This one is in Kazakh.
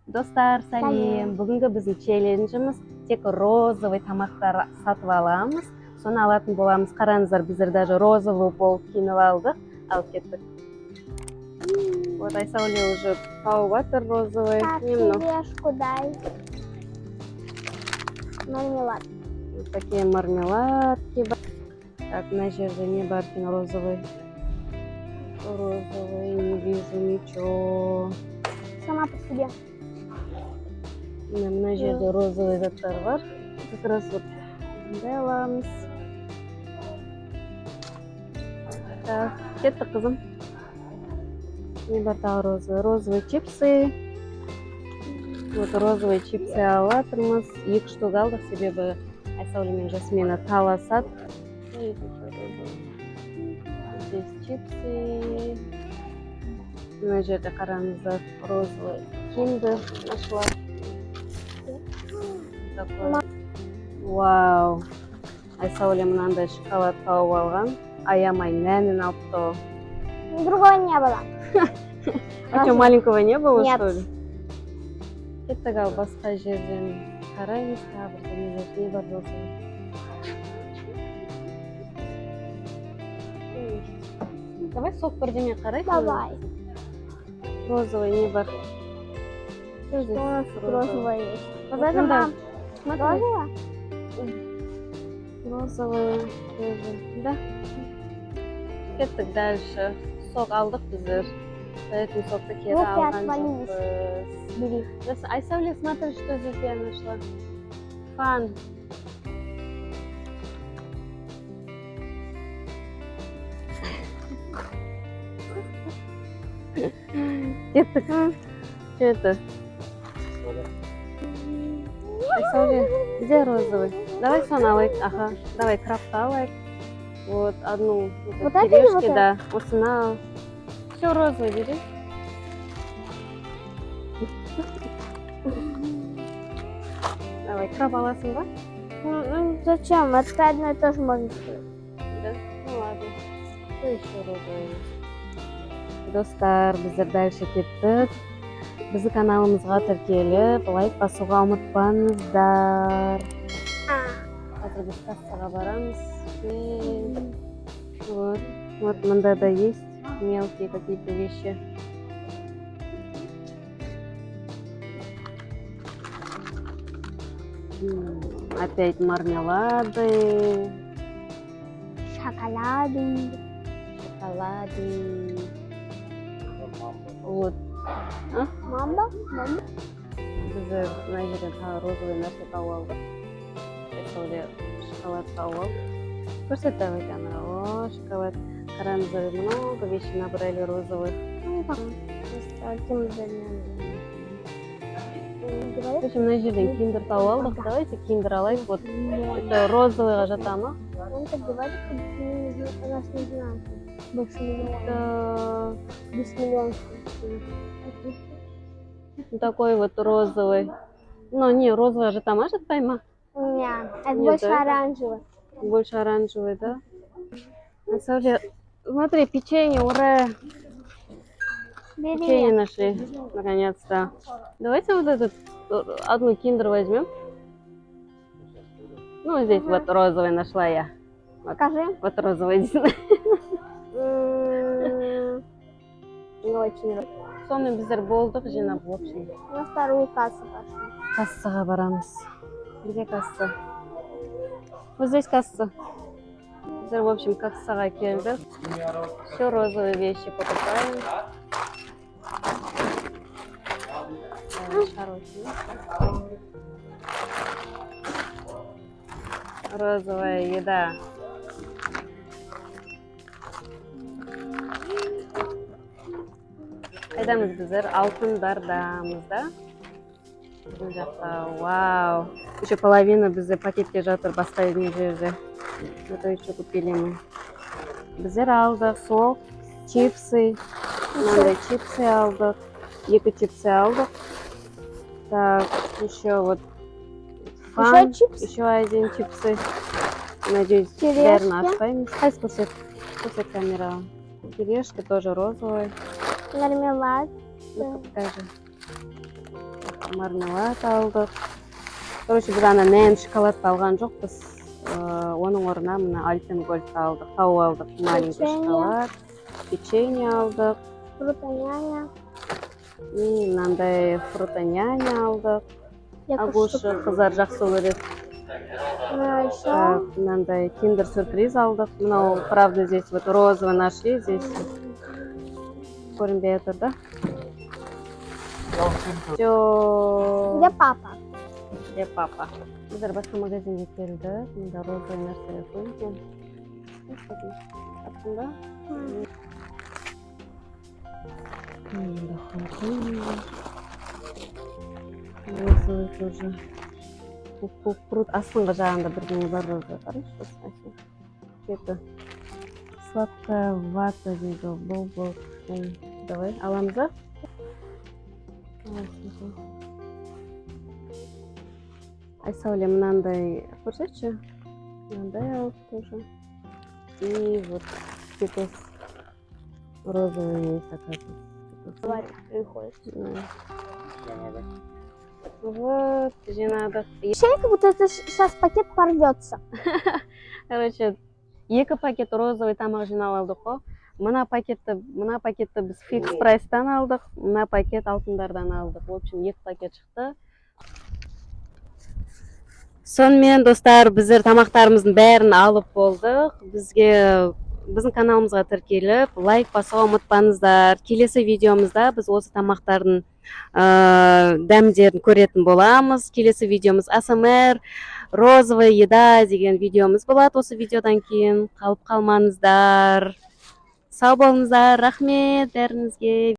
Достар, сәлем! Сәлем. Бүгінгі біздің челленджіміз: тек розовый тамақтар сатып аламыз, соны алатын боламыз. Қараңыздар, біздер даже розовый болып киініп алдық, алып кеттік. Вот Айсәуле уже тауып жатыр розовый. Так, Не мынау? Тележку дай. Мармелад. Вот такие мармеладки бар. Так, мына жерде не бар екен розовый? Розовый, не вижу ничего. Сама по себе. Мына жерде розовый заттар бар. Как раз вот мындай аламыз. Так, кеттік, қызым. Не бар тағы розовый? Розовый чипсы. Вот розовый чипсы алып жатырмыз. Екі штук алдық, себебі Айсәуле мен Жасмина таласады. Что есть еще розовый? Здесь чипсы. Мына жерде, қараңыздар, розовый киндер нашла. Такой. Вау! Айсәуле мынандай шоколад тауып алған. Аямай нәнін алыпты. Другого не было. А что, маленького не было, Нет. что ли? Кеттік, ал басқа жерден қараймыз тағы бірдеңелер не бар розовый. Давай сок бірдеме қарайық. Давай. Розовый не бар? Что здесь Что у нас тут розовый? розовое есть? Вот Вот это мында. мам. Смотри. Розовое? Розовый тоже. Да. Кеттік дальше. Сок алдық біздер. Поэтому сокты кері Руки алған отвалились. Жоқпыз. Бери. Айсәуле, смотри, что здесь я нашла. Фан. Кеттік. Что это? Айсәуле, где розовый? Давай соны алайық. Ага, давай крабты алайық. Вот одну. Вот это или вот Кириешки, да. Осыны ал. Все розовый бери. Давай, краб аласың ба? Ну, зачем? Это одно и то же можно сказать. Да? Ну ладно. Что еще розовый есть? Достар, біздер дальше кеттік. Біздің каналымызға тіркеліп, лайк басуға ұмытпаңыздар. А. Қазір біз кассаға барамыз. Вот, вот мында да есть мелкие какие-то вещи. Опять мармелады, Шоколады. Шоколады. Вот. Мамба? Мамба? Біздер мына жерден тағы розовый нәрсе тауып алдық. Айсәуле шоколад тауып алды. Көрсет давай камера. О, шоколад. Қараңыздар, много вещей набрали розовых. Ну, просто киндер. В общем, мына жерден киндер тауып алдық. Давайте киндер алайық. Вот это розовыйға жата ма? Он так говорит, как будто мы нас не знает. Больше миллиона. Это Без миллиона. такой вот розовый. Но не, розовый жата ма, жатпай ма? Нет, это Нет, больше да? оранжевый. Больше оранжевый, да? Айсәуле, смотри, печенье, ура! Бери. Печенье нашли, наконец-то. Давайте вот этот, одну киндер возьмем. Ну, здесь Мгм. вот розовый нашла я. Вот, Покажи. вот розовый. Не очень розовый. Сонымен біздер болдық жинап, в общем. На вторую кассу пошли. Кассаға барамыз. Где касса? Вот здесь касса. Біздер, в общем, кассаға келдік. Все розовые вещи покупаем. Хороший. Розовая еда. Қайдамыз біздер? Алтындардамыз, да? Бұл жақта, вау! Еще половина бізде пакетте жатыр, басқа не жерде. Это еще купили мы. Біздер алдық сок, чипсы, мынандай чипсы алдық. Екі чипсы алдық. Так, еще вот фан, Еще чипсы? Еще один чипсы. Надеюсь, Кириешки. бәрін ашпаймыз. Қайсы, көрсет? Көрсет камераға. Кириешки тоже розовый. Мармелад. Ну-ка, покажи. Мармелад алдық. Короче, біз ана Нән шоколадты алған жоқпыз. Оның орнына мына Альпен Гольдты алдық, тауып алдық. Маленький Печенье. шоколад, печенье алдық. Фрутоняня. И мынандай Фрутоняня алдық. Екі Агуша, штук. қыздар жақсы көреді. А, еще Так, мынандай Киндер Сюрприз алдық. Мынау, правда, здесь вот розовый нашли, здесь көрінбей тұр да. Все. Где папа? Где папа? Біздер басқа магазинге келдік. Мында розовый нәрселер көп екен. Таптың ба? Мында хунхун. Розовый тоже. Фрут астыңғы жағында бірдеңе бар розовый. Қарашы, осылай. Это сладкая вата дейді. Бұл бұл. Давай, аламыз ба? Давай, слушай. Айсәуле, мынандай көрсетші. Мынандай алып тоже. И вот Скитлс розовый есть, оказывается. Skittles. Приходит. Да. Вот, жинадық. Ощущение, как будто это сейчас пакет порвется. Короче, екі пакет розовый тамақ жинап алдық қой. Мына пакетті біз Фикс Прайстан алдық, мына пакет Алтындардан алдық. В общем, екі пакет шықты. Сонымен, достар, біздер тамақтарымыздың бәрін алып болдық. Бізге, біздің каналымызға тіркеліп, лайк басуға ұмытпаңыздар. Келесі видеомызда біз осы тамақтардың дәмдерін көретін боламыз. Келесі видеомыз АСМР розовая еда деген видеомыз болады. Осы видеодан кейін қалып қалмаңыздар. Сау болыңыздар, рахмет бәріңізге.